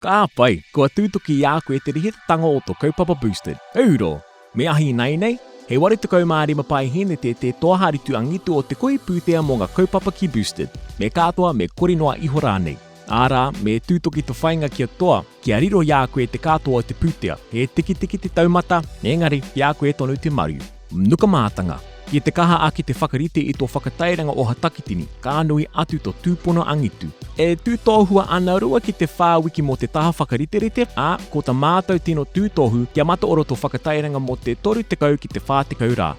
Ka pai, kua tūtuki i a koe te rihitatanga o to kaupapa Boosted. Euro! Me ahi ināianei, he 85 paehenete te toaharitu angitu o te kohi pūtea mō ngā kaupapa ki Boosted. Me katoa, me kore noa iho rānei. Ārā, me tūtoki to whainga kia toa, kia riro i a koe te katoa o te pūtea. He tikitiki te taumata, engari, ki a koe tonu te mariu. Nuka mātanga. Ki te kaha ake te whakarite i tō whakatairanga oha takitini, ka nui atu tō tūpono angitu. E tūtohua ana rua ki te whā wiki mō te taha whakariterite, ā, ko ta mātou tino tūtohu kia mataora tō whakatairanga mō te 30 ki te 40 rā.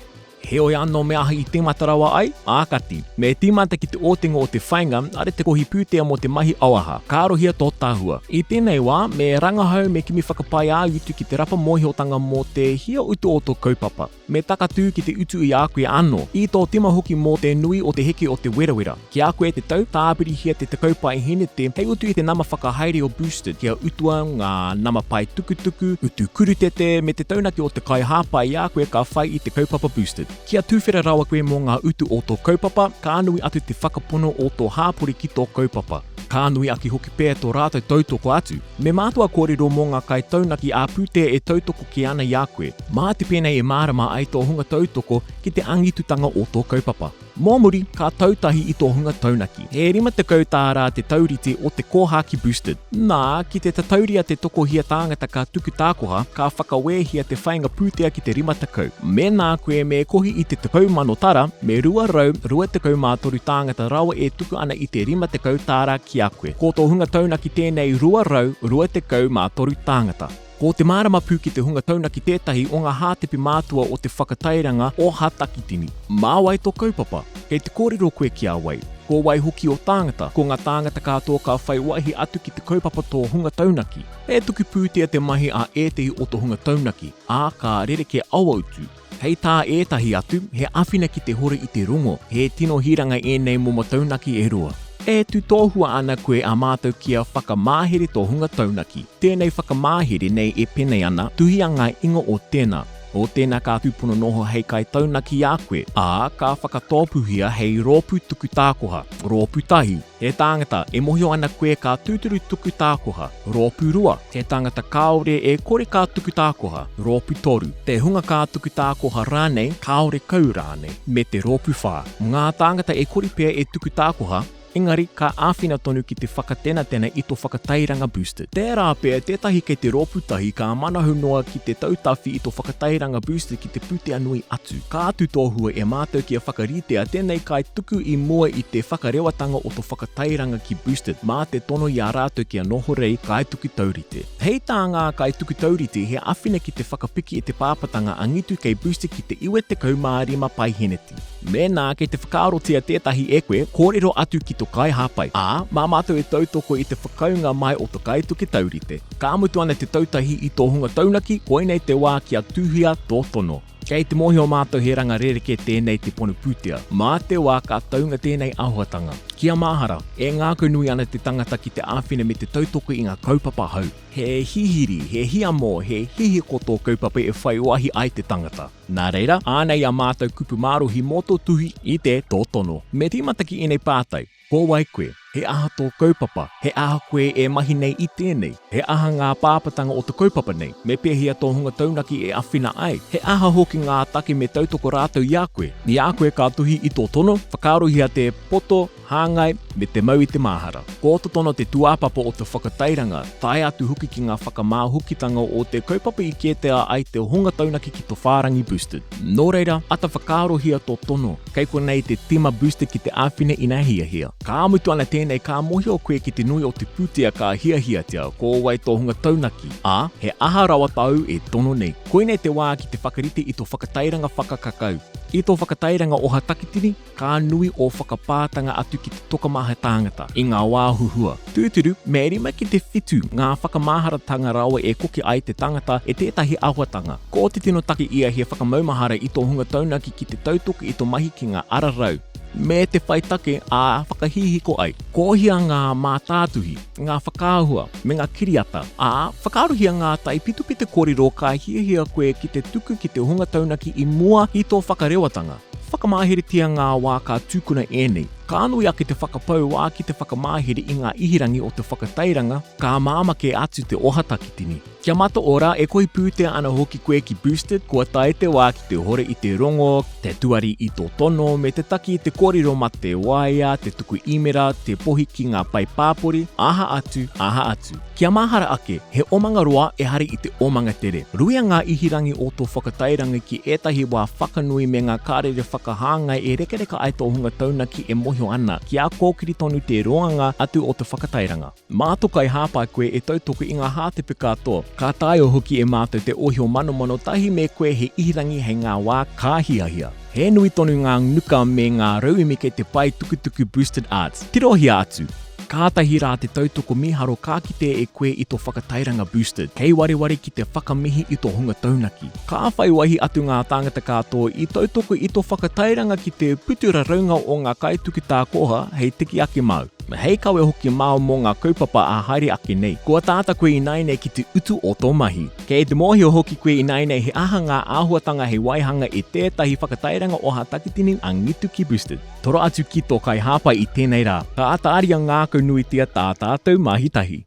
Heoi anō me aha i tīmata rawa ai? Ā kati. Me tīmata ki te ōtinga o te whainga, are te kohi pūtea mō te mahi auaha. Kārohia tō tahua. I tēnei wā, me rangahau, me kimi whakapae ā-utu ki te rapa mōhiotanga mō te hia utu o tō kaupapa. Me takatū ki te utu i a koe anō, i tō tima hoki mō te nui o te heke o te werawera. Ki a koe te tau, tāpirihia te 10 paehenete hei utu i te nama whakahaere o Boosted, kia utua ngā nama pae tukutuku, utu kurutete me te taunaki o te kaihāpai i a koe ka whai i te kaupapa Boosted. Kia tuwhera rawa koe mō ngā utu o tō kaupapa, ka nui atu te whakapono o tō hāpori ki tō kaupapa. Ka nui ake hoki pea tō rātou tautoko atu. Me mātua kōrero mō ngā kaitaunaki ā-pūtea e tautoko kē ana i a koe. Mā te pēnei e mārama ai tō hunga tautoko ki te angitutanga o tō kaupapa. Mō muri, ka tautahi i tō hunga taunaki. He 50 tāra te taurite o te koha ki Boosted. Nā, ki te tatauria te tokohia tāngata ka tuku tākoha, ka whakawēhia te whainga pūtea ki te 50. Mēnā koe me kohi i te 10,000 tara, me 223 tāngata rawa e tuku ana i te 50 tāra ki a koe. Ko tō hunga taunaki tēnei 223 tāngata. Ko te mārama pū ki te hunga taunaki tētahi o ngā hātepe mātua o te whakatairanga oha takitini. Mā wai tō kaupapa? Kei te kōrero koe ki a wai? Ko wai hoki ō tāngata? Ko ngā tāngata katoa ka whai wāhi atu ki te kaupapa tō hunga taunaki. He tuku pūtea te mahi a ētahi o tō hunga taunaki, ā, ka rerekē aua utu. Hei tā ētahi atu, he āwhina ki te hora i te rongo, he tino hiranga ēnei momo taunaki e rua. E tūtohua ana koe a mātou kia whakamāhere tō hunga taunaki. Tēnei whakamāhere nei e penei ana, tuhia ngā ingoa o tēnā, o tēnā ka tūpono noho hei kaitaunaki i a koe, ā, ka whakatōpūhia hei rōpū tuku tākoha, rōpū tahi, he tāngata e mōhio ana koe ka tūturu tuku tākoha, rōpū rua, He tangata kāore e kore ka tuku tākoha, rōpū toru, te hunga ka tuku tākoha rānei, kāore kau rānei, me te rōpū whā, ngā tāngata e kore pea e tuku tākoha, engari ka āwhina tonu ki te whakatenatena i tō whakatairanga boosted. Tērā pea tētahi kei te rōpū tahi ka manahau noa ki te tautāwhi i tō whakatairanga boosted ki te pūtea nui atu. Ka tūtohua e mātou kia whakaritea tēnei kai tuku i mua i te whakarewatanga o tō whakatairanga ki Boosted mā te tono i a rātou kia noho rei kaituku taurite. Hei tā ngā kaituku taurite he āwhina ki te whakapiki i te pāpatanga angitu kei Boosted ki te 95 paiheneti. Mēnā kei te whakaarotia tētahi e koe, kōrero atu ki to kaihāpai, ā, mā mātou e tautoko i te whakaūnga mai o to kaituku taurite. Ka mutu ana te tautahi i tō hunga taunaki, koinei te wā kia tuhia tō tono. Kei te mōhio mātou he ranga rerekē tēnei te ponu pūtea. Mā te wā ka taunga tēnei āhuatanga. Kia mahara, e ngākaunui ana te tangata ki te āwhina me te tautoko i ngā kaupapa hou. He hihiri, he hiamo, he hihiko tō kaupapa e whai wāhi ai te tangata. Nā reira, ānei ā mātou kupu mārohi mō tō tuhi i te tō tono. Me tīmata ki ēnei pātai. Ko wai koe? He aha tō kaupapa? He aha koe e mahi nei i tēnei? He aha ngā pāpatanga o te kaupapa nei? Me pēhea tō hunga taunaki e awhina ai? He aha hoki ngā take me tautoko rātou i a koe? I a koe ka tuhi i tō tono, whakaarohia te poto, hāngai, me te mau i te māhara. Ko tō tono te tūāpapa o te whakatairanga, tae atu hoki ki ngā whakamāhukitanga o te kaupapa i kētea ai te hunga taunaki ki tō whārangi Boosted. Nō reira, ata whakaarohia tō tono. Kei konei te tima booster ki te āwhina ina hiahia. Ka mutu ana tēnei ka mōhio koe ki te nui o te pūtea ka hiahiatia, ko wai tō hunga taunaki, ā, he aha rawa tāu e tono nei. Koinei te wā ki te whakarite i tō whakatairanga whakakakau. I tō whakatairanga oha takitini, ka nui ō whakapātanga atu ki te tokomaha tāngata, i ngā wā huhua. Tūturu, me rima ki te whitu ngā whakamaharatanga rawa e koke ai te tangata e tētahi āhuatanga. Ko te tino take ia he whakamaumahara i tō hunga taunaki ki te tautoko i tō mahi ki ngā ara rau, me te whai take ā whakahihiko ai. Kohia ngā mātātuhi, ngā whakaahua, me ngā kiriata, ā, whakaarohia ngā taipitopito kōrero ka hiahia koe ki te tuku ki te hunga taunaki i mua i tō whakarewatanga. Whakamaheretia ngā wā ka tūkuna ēnei. Ka nui ake te whakapau wā ki te whakamahere i ngā ihirangi o te whakatairanga, ka māmā kē atu te oha takitini. Kia mataora, e kohi pūtea ana hoki koe ki Boosted, kua tae te wā ki te hore i te rongo, te tuari i tō tono, me te taki i te kōrero mā te waea, te tuku īmera, te pohi ki ngā pae pāpori, aha atu, aha atu. Kia mahara ake, he omanga roa ehara i te omanga tere. Ruia ngā ihirangi o tō whakatairanga ki ētahi wā whakanui me ngā karere whakahāngai e rekareka ai tō hunga taunaki e mōhio ana kia kōkiri tonu te roanga atu o te whakatairanga. Mā tō kaihāpai koe e tautoko i ngā hātepe katoa. Ka taea hoki e mātou te ohio manomano tahi me koe he ihirangi hei ngā wā ka hiahia. He nui tonu ngā nuka me ngā rauemi kei te pae tukutuku Boosted Arts. Tirohia atu! Kātahi rā te tautoko mīharo ka kite e koe i tō whakatairanga Boosted. Kei wareware ki te whakamihi i tō hunga taunaki. Ka whai wahi atu ngā tāngata katoa i tautoko i tō whakatairanga ki te putu raraunga o ngā kaituku tākoha hei tiki ake māu, hei kawe hoki māu mō ngā kaupapa ā haere ake nei. Kua tāta koe ināianei ki te utu o tō mahi. Kei te mōhio hoki koe ināianei he aha ngā āhuatanga hei waihanga i tētahi whakatairanga oha takitini angitu ki Boosted. Toro atu ki tō kaihāpai i tēnei rā. Ka āta aria ngākaunuitia tā tātou mahi tahi.